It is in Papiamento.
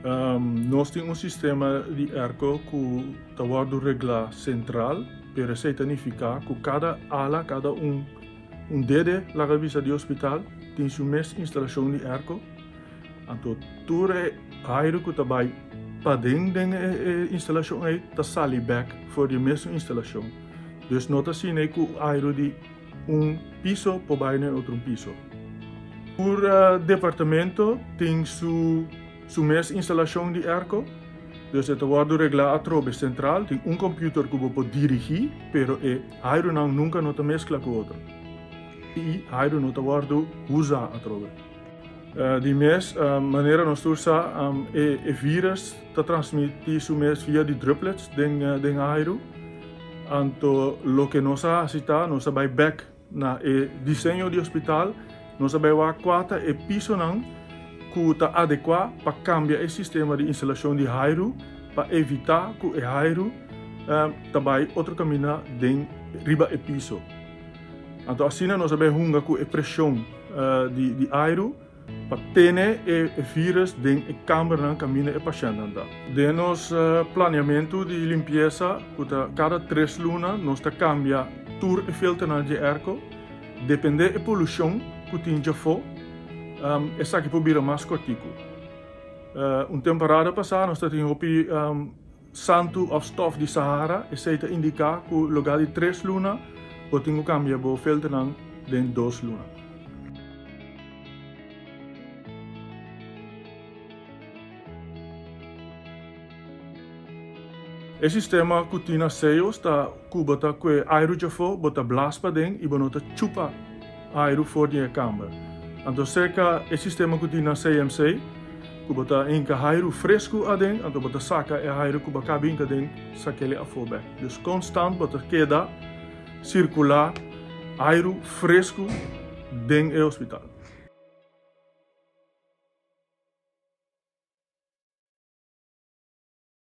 Nos tin un sistema di airco ku ta wòrdu reglá sentral, pero esei ta nifiká ku kada ala, kada un un dede laga bisa di hospital tin su mes instalashon di airco. Anto tur e airu ku ta bai paden den e instalashon ei ta sali bèk for di e mesun instalashon. Dus no ta asina ei ku airu di un piso por bai na e otro piso. Tur departamento tin su su mes instalashon di airco, dus e ta wòrdu reglá atrobe sentral. Tin un computer ku bo por dirigí, pero e airunan nunka no ta meskla ku otro i airu no ta wòrdu usá atrobe. Di mes manera nos tur sa e virus ta transmití su mes via di droplets den airu. Anto loke nos a hasi ta nos a bai bek na e diseño di hospital, nos a bai wak kua ta e pisonan ku ta adekuá pa kambia e sistema di instalashon di airu pa evitá ku e airu ta bai otro kaminda den riba e piso. Anto asina nos a bai hunga ku e preshon di airu pa tene e virus den e kambernan kaminda e pashèntnan ta. Den nos planeamentu di limpiesa ku ta kada tres luna nos ta kambia tur e filternan dje airco. Depende e polushon ku tin djafó esaki por bira mas kòrtiku. Un temporada pasá nos ta tin hopi Santu òf stòf di Sahara, esei ta indiká ku lugá di tres luna bo tin ku kambia bo filternan den dos luna. E sistema ku tin na Seos ta ku bo ta kue airu djafó, bo ta blas paden i bo no ta chupa airu for di e kamber. Anto serka e sistema ku tin na CMC, ku bo ta hinka hairu fresku aden, anto bo ta saka e hairu ku bo a kaba hinka aden, sak'el afó bèk. Dus konstant bo ta keda sirkulá airu fresku den e hospital.